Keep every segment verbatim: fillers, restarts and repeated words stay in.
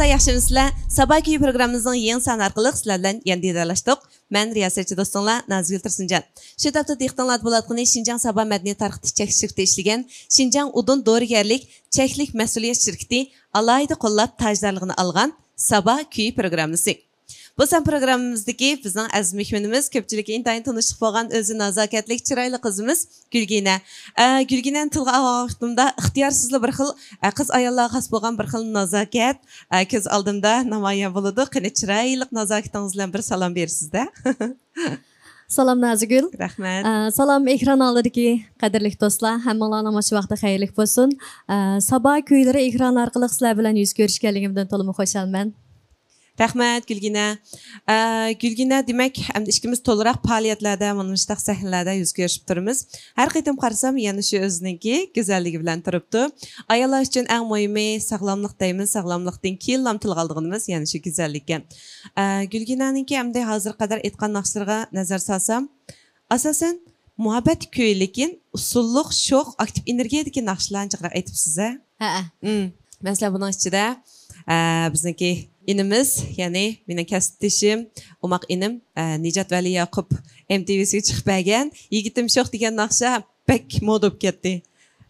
خىتاي ياخشىمۇسىلەر؟ سابا كۈيى پروگراممىمىزنىڭ يېڭى سانى ئارقىلىق سىلەر بىلەن يەنە دىدارلاشتۇق. مەن رىياسەتچى دوستۇڭلار نازگۈل تۇرسۇنجان. شۇ تاپتا دىققىتىڭلاردا بولۇۋاتقىنى شىنجاڭ سابا مەدەنىيەت تارقىتىش چەكلىك شىركىتى ئىشلىگەن شىنجاڭ ئۇدۇن دورىگەرلىك چەكلىك مەسئۇلىيەت شىركىتى ئالاھىدە قوللاپ تاجدارلىقىنى ئالغان سابا كۈيى پروگراممىسى. بۇ سان پروگراممىمىزدىكى بىزنىڭ ئەزىز مېھمىنىمىز، كۆپچىلىككە ئىنتايىن تونۇشلۇق بولغان ئۆزى نازاكەتلىك، چىرايلىق قىزىمىز گۈلگىنە. ئە، گۈلگىنەنى تىلغا ئالغان ۋاقتىمدا ئىختىيارسىزلا بىر خىل، ئە، قىز ئاياللارغا خاس بولغان بىر خىل نازاكەت، ئە، كۆز ئالدىمدا نامايان بولىدۇ. قېنى، چىرايلىق نازاكىتىڭىز بىلەن بىر سالام بېرىسىز-دە. سالام نازىگۈل. رەھمەت. ئە، سالام ئېكران ئالدىدىكى قەدىرلىك دوستلار، ھەممىڭلارنىڭ مۇشۇ ۋاقتى خەيرلىك بولسۇن. ئە، سابا كۈيلىرى ئېكران ئارقىلىق سىلەر بىلەن يۈز كۆرۈشكەنلىكىمدىن تولىمۇ خۇشالمەن. رەھمەت، گۈلگىنە. ئە، گۈلگىنە، دېمەك، ئەمدى ئىككىمىز تولىراق پائالىيەتلەردە، مانا مۇشۇنداق سەھنىلەردە يۈز كۆرۈشۈپ تۇرىمىز. ھەر قېتىم قارىسام، يەنە شۇ ئۆزىنىڭكى گۈزەللىكى بىلەن تۇرۇپتۇ. ئاياللار ئۈچۈن ئەڭ مۇھىمى ساغلاملىق دەيمىز، ساغلاملىقتىن كېيىنلا تىلغا ئالىدىغىنىمىز يەنە شۇ گۈزەللىككەن. ئە، گۈلگىنەنىڭكى ئەمدى ھازىرغا قەدەر ئېيتقان ناخشىلىرىغا نەزەر سالسام، ئاساسەن، مۇھەببەتكە كۈي، لېكىن ئۇسسۇللۇق، شوخ، ئاكتىپ ئېنېرگىيەدىكى ناخشىلارنى جىقراق ئېيتىپسىز-ھە؟ ھەئە. مم. مەسىلەن، بۇنىڭ ئىچىدە، ئە، بىزنىڭكى ئىنىمىز، يەنى مېنىڭ كەسىپدىشىم، ئوماق ئىنىم، ئە، نىجات ۋەلى ياقۇپ ئېم تى ۋىسىگە چىقىپ بەرگەن يىگىتىم شوخ دېگەن ناخشا بەك مودا بولۇپ كەتتى.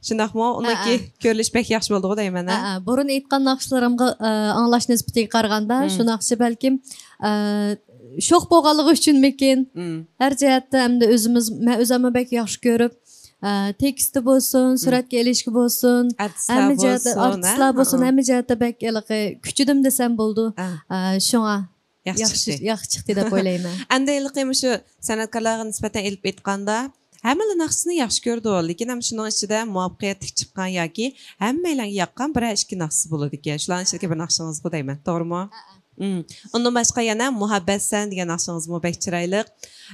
شۇنداقمۇ؟ ئۇنىڭكى ھەئە. كۆرۈلۈشى بەك ياخشى بولدىغۇ دەيمەن، ھە؟ ھەئە. بۇرۇن ئېيتقان ناخشىلىرىمغا، ئە، ئاڭلاش نىسبىتىگە قارىغاندا، مم. شۇ ناخشا بەلكىم، ئە، شوخ بولغانلىقى ئۈچۈنمىكىن؟ مم. ھەر جەھەتتە ئەمدى ئۆزىمىز، مەن ئۆزۈممۇ بەك ياخشى كۆرۈپ، ئە، تېكىستى بولسۇن، مم. سۈرەتكە ئېلىشكە بولسۇن، ئارتىسلار ھەممە جەھەتتە، بولسۇن، ئارتىسلار ھە؟ بولسۇن، ھە. ھەممە جەھەتتە بەك ھېلىقى كۈچىدىم دېسەم بولىدۇ. ھە. ئە، شۇڭا ياخشى ياخشى، چىقتى. ياخشى چىقتى دەپ ئويلايمەن. ئەمدى ھېلىقى مۇشۇ سەنئەتكارلارغا نىسبەتەن ئېلىپ ئېيتقاندا، ھەممىلا ناخشىسىنى ياخشى كۆرىدۇ، لېكىن ھەم شۇنىڭ ئىچىدە مۇۋەپپەقىيەتلىك چىققان ياكى ھەممەيلەنگە ياققان بىرەر ئىككى ناخشىسى بولىدىكەن. شۇلارنىڭ ئىچىدىكى بىر ناخشىڭىزغۇ دەيمەن، توغرىمۇ؟ ھەئە. مم. ئۇندىن باشقا يەنە مۇھەببەتسەن دېگەن ناخشىڭىزمۇ بەك چىرايلىق.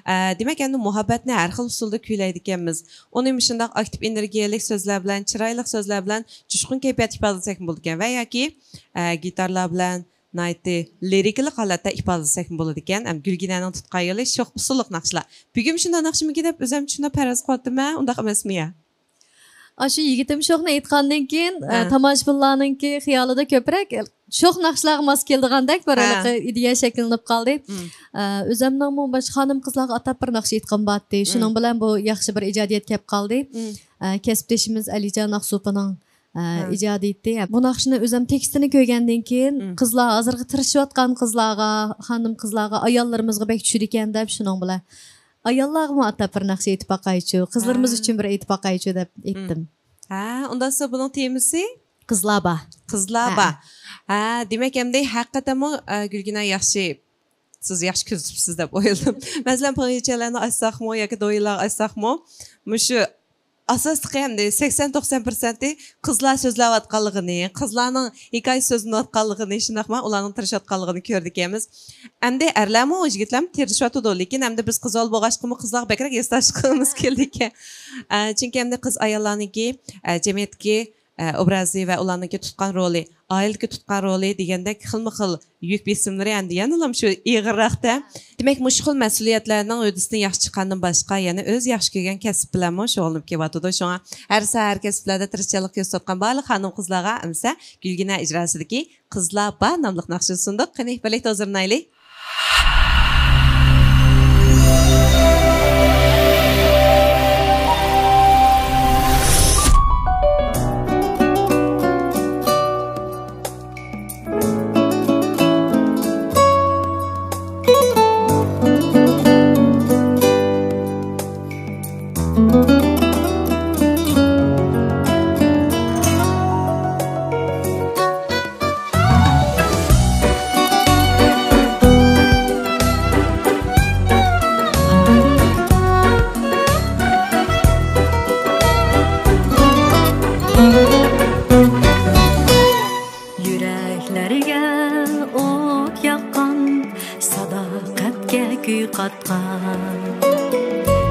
ئە، دېمەك، ئەمدى مۇھەببەتنى ھەر خىل ئۇسۇلدا كۈيلەيدىكەنمىز. ئۇنى مۇشۇنداق ئاكتىپ ئېنېرگىيەلىك سۆزلەر بىلەن، چىرايلىق سۆزلەر بىلەن جۇشقۇن كەيپىياتتا ئىپادىلىسەكمۇ بولىدىكەن ۋە ياكى، ئە، گىتارلار بىلەن ناھايىتى لىرىكىلىق ھالەتتە ئىپادىلىسەكمۇ بولىدىكەن. ئەم، گۈلگىنەنىڭ تۇتقان يولى شوخ ئۇسسۇللۇق ناخشىلار. بۈگۈن شۇنداق ناخشىمىكىن دەپ ئۆزۈم شۇنداق پەرەز قىلىۋاتىمەن، ئۇنداق ئەمەسمۇ يا؟ ئاشۇ يىگىتىم شوخنى ئېيتقاندىن كېيىن، ئە، ھە. تاماشىبىنلارنىڭكى خىيالىدا كۆپرەك شوخ ناخشىلارغا ماس كېلىدىغاندەك بىر ھە. ھېلىقى ئىدىيە شەكىللىنىپ قالدى. مم. ئە، ئۆزۈمنىڭمۇ باشقا خانىم-قىزلارغا ئاتاپ بىر ناخشا ئېيتقۇم بارتتى. مم. شۇنىڭ بىلەن بۇ ياخشى بىر ئىجادىيەت كەپ قالدى. مم. ئە، كەسىپدىشىمىز ئەلىجان ئاقسۇپىنىڭ، ئە، ھە. ئىجادىيىتى. بۇ ناخشىنى ئۆزۈم تېكىستىنى كۆرگەندىن كېيىن، مم. قىزلار، ھازىرقى تىرىشىۋاتقان قىزلارغا، خانىم-قىزلارغا، ئاياللىرىمىزغا بەك چۈشىدىكەن دەپ، شۇنىڭ بىلەن ئاياللارغىمۇ ئاتاپ بىر ناخشا ئېيتىپ باقايچۇ، قىزلىرىمىز ھە. ئۈچۈن بىر ئېيتىپ باقايچۇ دەپ مم. ئېيتتىم. ھە، ئۇنداق دېسە بۇنىڭ تېمىسى؟ قىزلار بار. قىزلار ھە. بار. ھە، دېمەك، ئەمدى ھەقىقەتەنمۇ، ئە، گۈلگىنە ياخشى، سىز ياخشى كۆزىتىپسىز دەپ ئويلىدىم. مەسىلەن، پاڭيىچەنلەرنى ئاچساقمۇ ياكى دويىلارغا ئاچساقمۇ، مۇشۇ ئاساسلىقى ئەمدى سەكسەن توقسان پىرسەنتى قىزلار سۆزلەۋاتقانلىقىنى، قىزلارنىڭ ھېكايە سۆزلىنىۋاتقانلىقىنى، شۇنداقمۇ ئۇلارنىڭ تىرىشىۋاتقانلىقىنى كۆرىدىكەنمىز. ئەمدى ئەرلەرمۇ، يىگىتلەرمۇ تىرىشىۋاتىدۇ، لېكىن ئەمدى بىز قىز بالا بولغاچقىمۇ قىزلارغا بەكرەك ھېسداشلىقىمىز كېلىدىكەن. ئە، چۈنكى ئەمدى قىز ئاياللارنىڭكى، ئە، جەمئىيەتتىكى، ئە، ئوبرازى ۋە ئۇلارنىڭكى تۇتقان رولى، ئائىلىدىكى تۇتقان رولى دېگەندەك خىلمۇ خىل يۈك بېسىملىرى ئەمدى يەنىلا شۇ ئېغىرراقتا. دېمەك، مۇشۇ خىل مەسئۇلىيەتلەرنىڭ ھۆددىسىدىن ياخشى چىققاندىن باشقا، يەنە ئۆزى ياخشى كۆرگەن كەسىپ بىلەنمۇ شۇغۇللىنىپ كېلىۋاتىدۇ. شۇڭا ھەر ساھە، ھەر كەسىپلەردە تىرىشچانلىق كۆرسىتىۋاتقان بارلىق خانىم-قىزلارغا ئەمىسە گۈلگىنە ئىجراسىدىكى قىزلار بار ناملىق ناخشىنى سۇندۇق. قېنى، بىرلىكتە ھۇزۇرلىنايلى. يۈرەكلەرگە ئوت ياققان، ساداقەتكە كۈي قاتقان،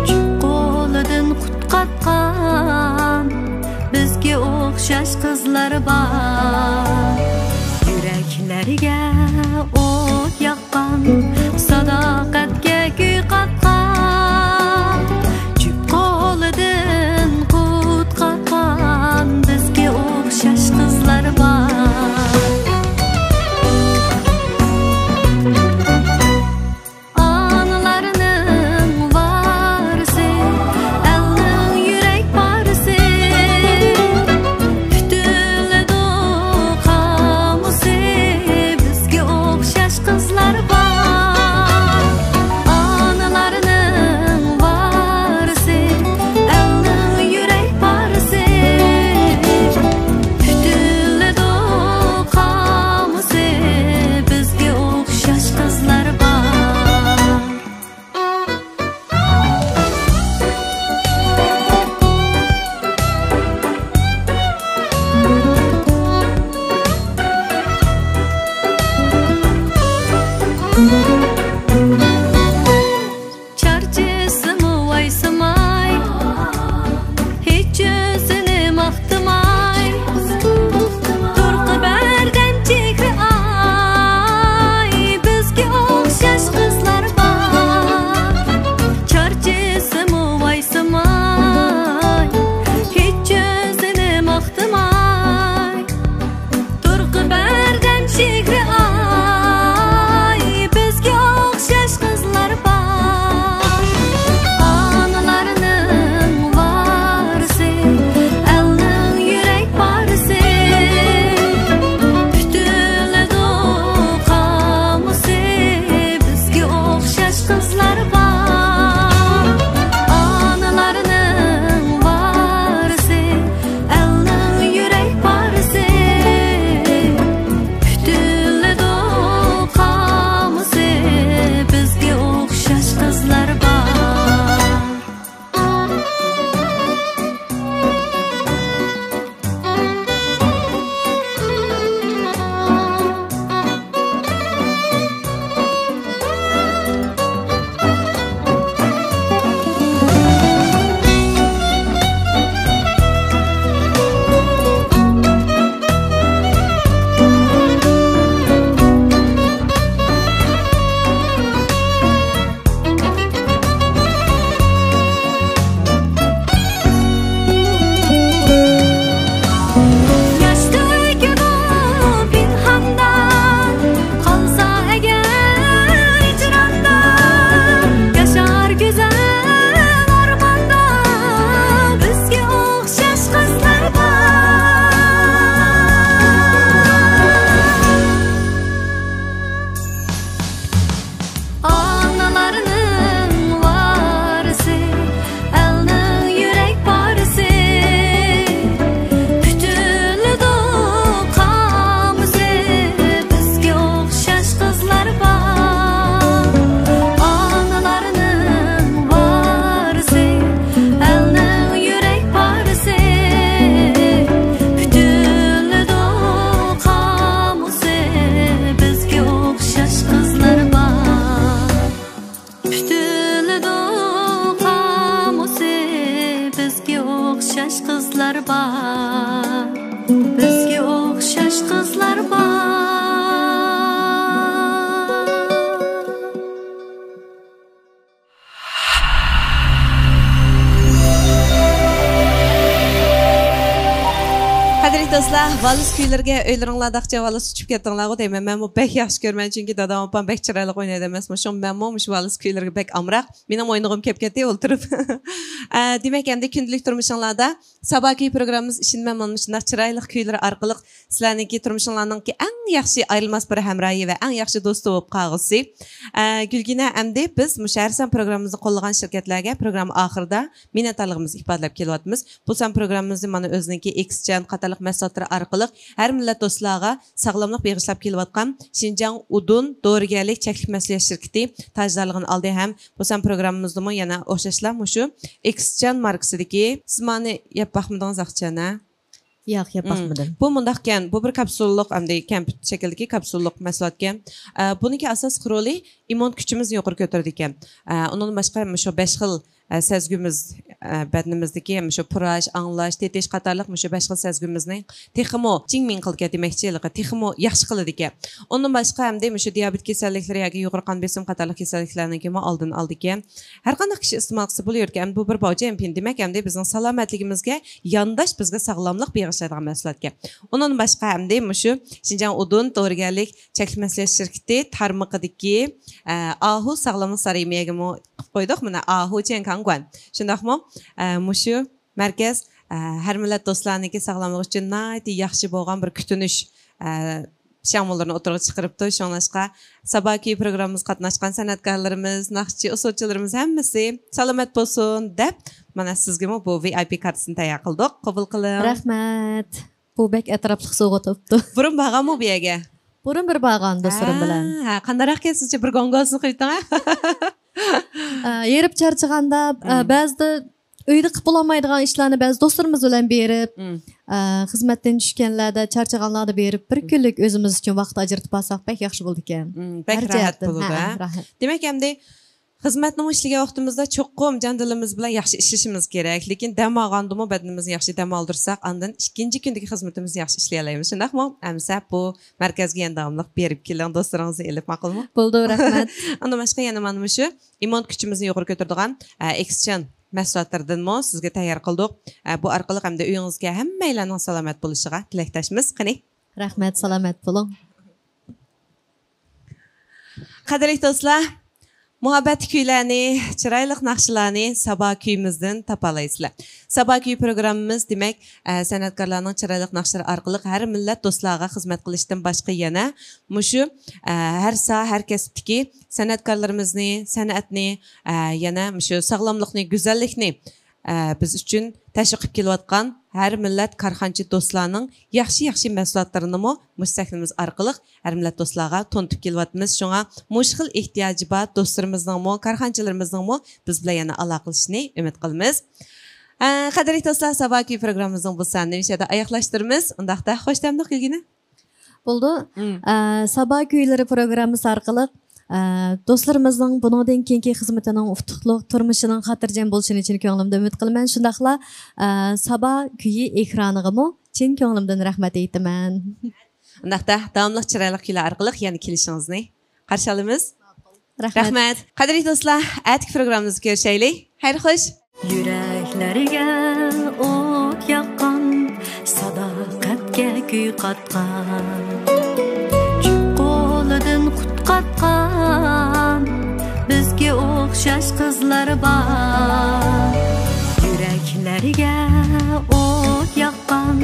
جۈپ قولىدىن قۇتقاتقان بىزگە ئوخشاش قىزلار بار. يۈرەكلەرگە ئوت ياققان، ساداقەتكە كۈي قاتقان، جۈپ قولىدىن قۇتقاتقان بىزگە ئوخشاش قىزلار بار. دوستلار، ۋالىس كۈيلىرىگە ئۆيلىرىڭلارداقچە ۋالىس ئۇچۇپ كەتتىڭلارغۇ دەيمەن. مەنمۇ بەك ياخشى كۆرىمەن، چۈنكى دادام ئاپام بەك چىرايلىق ئوينايدۇ ئەمەسمۇ. شۇڭا مەنمۇ مۇشۇ ۋالىس كۈيلىرىگە بەك ئامراق. مېنىڭ ئوينىغۇم كەپ كەتتى ئولتۇرۇپ. ئە، دېمەك، ئەمدى كۈندىلىك تۇرمۇشۇڭلاردا سابا كۈي پروگراممىمىز ئىشىنىمەن مانا مۇشۇنداق چىرايلىق كۈيلىرى ئارقىلىق سىلەرنىڭكى تۇرمۇشۇڭلارنىڭكى ئەڭ ياخشى ئايرىلماس بىر ھەمراھى ۋە ئەڭ ياخشى دوستى بولۇپ قالغۇسى. ئە، گۈلگىنە، ئەمدى بىز مۇشۇ ھەر سان پروگراممىمىزنى قوللىغان شىركەتلەرگە پروگرامما ئاخىرىدا مىننەتدارلىقىمىزنى ئىپادىلەپ كېلىۋاتىمىز. بۇ سان پروگراممىمىزنى مانا ئۆزىنىڭكى ئېكسچەن قاتارلىق مەھسۇلاتلىرى ئارقىلىق ھەر مىللەت دوستلارغا ساغلاملىق بېغىشلاپ كېلىۋاتقان شىنجاڭ ئۇدۇن دورىگەرلىك چەكلىك مەسئۇلىيەت شىركىتى تاجدارلىقىنى ئالدى ھەم بۇ سان پروگراممىمىزدىمۇ يەنە ئوخشاشلا مۇشۇ ئېكسچەن ماركىسىدىكى، سىز مانى يەپ باقمىدىڭىز ئاخچان ھە؟ ياق، يەپ مم. باقمىدىم. بۇ مۇنداقكەن، بۇ بىر كاپسۇللۇق، ئەمدى كەمپۈت شەكلىدىكى كاپسۇللۇق مەھسۇلاتكەن. ئە، بۇنىڭكى ئاساسلىق رولى ئىممۇن كۈچىمىزنى يۇقىرى كۆتۈرىدىكەن. ئە، ئۇنىڭدىن باشقا مۇشۇ بەش خىل، ئە، سەزگۈمىز، ئە، بەدىنىمىزدىكى مۇشۇ پۇراش، ئاڭلاش، تېتىش قاتارلىق مۇشۇ بەش خىل سەزگۈمىزنى تېخىمۇ جىڭمىڭ قىلىدىكەن دېمەكچى، ھېلىقى تېخىمۇ ياخشى قىلىدىكەن. ئۇندىن باشقا ئەمدى مۇشۇ دىيابېت كېسەللىكلىرى ياكى يۇقىرى قان بېسىم قاتارلىق كېسەللىكلەرنىڭكىمۇ ئالدىنى ئالىدىكەن. ھەر قانداق كىشى ئىستېمال قىلسا بولۇۋېرىدىكەن. بۇ بىر باۋچە ئەمپىن، دېمەك، ئەمدى بىزنىڭ سالامەتلىكىمىزگە يانداش بىزگە ساغلاملىق بېغىشلايدىغان مەھسۇلاتكەن. ئۇنىڭدىن باشقا ئەمدى مۇشۇ شىنجاڭ ئۇدۇن دورىگەرلىك چەكلىك مەسئۇلىيەت شىركىتى تارمىقىدىكى، ئە، ئاھۇ ساغلاملىق سارىيى مېيەگىمۇ قىلىپ قويدۇق. مانا ئاھۇ چيەنكاڭگۇەن. شۇنداقمۇ؟ ئە، مۇشۇ مەركەز، ئە، ھەر مىللەت دوستلارنىڭكى ساغلاملىقى ئۈچۈن ناھايىتى ياخشى بولغان بىر كۈتۈنۈش، ئە، شياڭمۇلىرىنى ئوتتۇرىغا چىقىرىپتۇ. شۇڭلاشقا سابا كۈي پروگراممىمىزغا قاتناشقان سەنئەتكارلىرىمىز، ناخشىچى، ئۇسسۇلچىلىرىمىز ھەممىسى سالامەت بولسۇن دەپ، مانا سىزگىمۇ بۇ ۋىئايپى كارتىسىنى تەييار قىلدۇق. قوبۇل قىلىڭ. رەھمەت. بۇ بەك ئەتراپلىق سوۋغا تاپتۇ. بۇرۇن بارغانمۇ بۇ يەرگە؟ بۇرۇن بىر بارغان دوستلىرىم بىلەن. ھە، قانداقراق ئىكەن سىزچە بىر گوڭگوسنى قويۇپ تۇرۇڭ، ھە؟ ئە، ھېرىپ چارچىغاندا، ئە، مم. بەزىدە ئۆيدە قىلىپ بولالمايدىغان ئىشلارنى بەزى دوستلىرىمىز بىلەن بېرىپ، مم. ئە، خىزمەتتىن چۈشكەنلەردە، چارچىغانلاردا بېرىپ، بىر مم. كۈنلۈك ئۆزىمىز ئۈچۈن ۋاقىت ئاجرىتىپ ئالساق بەك ياخشى بولىدىكەن. مم، بەك ھەر راھەت جەھەتتىن. بولىدۇ، ھە، ھە؟ راھەت. دېمەك، ئەمدى خىزمەتنىمۇ ئىشلىگەن ۋاقتىمىزدا چوقۇم جان دىلىمىز بىلەن ياخشى ئىشلىشىمىز كېرەك. لېكىن دەم ئالغاندىمۇ بەدىنىمىزنى ياخشى دەم ئالدۇرساق، ئاندىن ئىككىنچى كۈندىكى خىزمىتىمىزنى ياخشى ئىشلىيەلەيمىز. شۇنداقمۇ؟ ئەمىسە بۇ مەركەزگە يەنە داۋاملىق بېرىپ كېلىڭ، دوستلىرىڭىزنى ئېلىپ، ماقۇلمۇ؟ بولىدۇ، رەھمەت. ئاندىن باشقا يەنە مانا مۇشۇ ئىممۇن كۈچىمىزنى يۇقىرى كۆتۈرىدىغان، ئە، ئېكسچەن مەھسۇلاتلىرىدىنمۇ سىزگە تەييار قىلدۇق. ئە، بۇ ئارقىلىق ئەمدى ئۆيىڭىزگە ھەممەيلەننىڭ سالامەت بولۇشىغا تىلەكداشمىز. قېنى؟ رەھمەت، سالامەت بولۇڭ. قەدىرلىك دوستلار، مۇھەببەتلىك كۈيلەرنى، چىرايلىق ناخشىلارنى سابا كۈيىمىزدىن تاپالايسىلەر. سابا كۈيى پروگراممىمىز، دېمەك، ئە، سەنئەتكارلارنىڭ چىرايلىق ناخشىلىرى ئارقىلىق ھەر مىللەت دوستلارغا خىزمەت قىلىشتىن باشقا يەنە مۇشۇ، ئە، ھەر ساھە، ھەر كەسىپتىكى سەنئەتكارلىرىمىزنى، سەنئەتنى، ئە، يەنە مۇشۇ ساغلاملىقنى، گۈزەللىكنى، ئە، بىز ئۈچۈن تەشۋىق قىلىپ كېلىۋاتقان ھەر مىللەت كارخانىچى دوستلارنىڭ ياخشى، ياخشى مەھسۇلاتلىرىنىمۇ مۇشۇ سەھنىمىز ئارقىلىق ھەر مىللەت دوستلارغا تونۇتۇپ كېلىۋاتىمىز. شۇڭا مۇشۇ خىل ئېھتىياجى بار دوستلىرىمىزنىڭمۇ، كارخانىچىلىرىمىزنىڭمۇ بىز بىلەن يەنە ئالاقىلىشىشىنى ئۈمىد قىلىمىز. ئە، قەدىرلىك دوستلار، سابا كۈيى پروگراممىمىزنىڭ بۇ سانىنى مۇشۇ يەردە ئاياغلاشتۇرىمىز. ئۇنداقتا، خوش تاملىق كۈلگىنى. بولىدۇ. مم. ئە، سابا كۈيلىرى پروگراممىسى ئارقىلىق، ئە، دوستلىرىمىزنىڭ بۇنىڭدىن كېيىنكى خىزمىتىنىڭ ئۇتۇقلۇق، تۇرمۇشىنىڭ خاتىرجەم بولۇشىنى چىن كۆڭلۈمدىن ئۈمىد قىلىمەن. شۇنداقلا، ئە، سابا كۈيى ئېكرانىغىمۇ چىن كۆڭلۈمدىن رەھمەت ئېيتىمەن. ئۇنداقتا، داۋاملىق چىرايلىق كۈيلەر ئارقىلىق يەنە كېلىشىڭىزنى قارشى ئالىمىز. رەھمەت. رەھمەت. قەدىرلىك دوستلار، ئەتىكى پروگراممىمىزدا كۆرۈشەيلى. خەير خوش. يۈرەكلەرگە ئوت ياققان، ساداقەتكە كۈي قاتقان، جۈپ قولىدىن قۇتقاتقان بىزگە ئوخشاش قىزلار بار. يۈرەكلەرگە ئوت ياققان،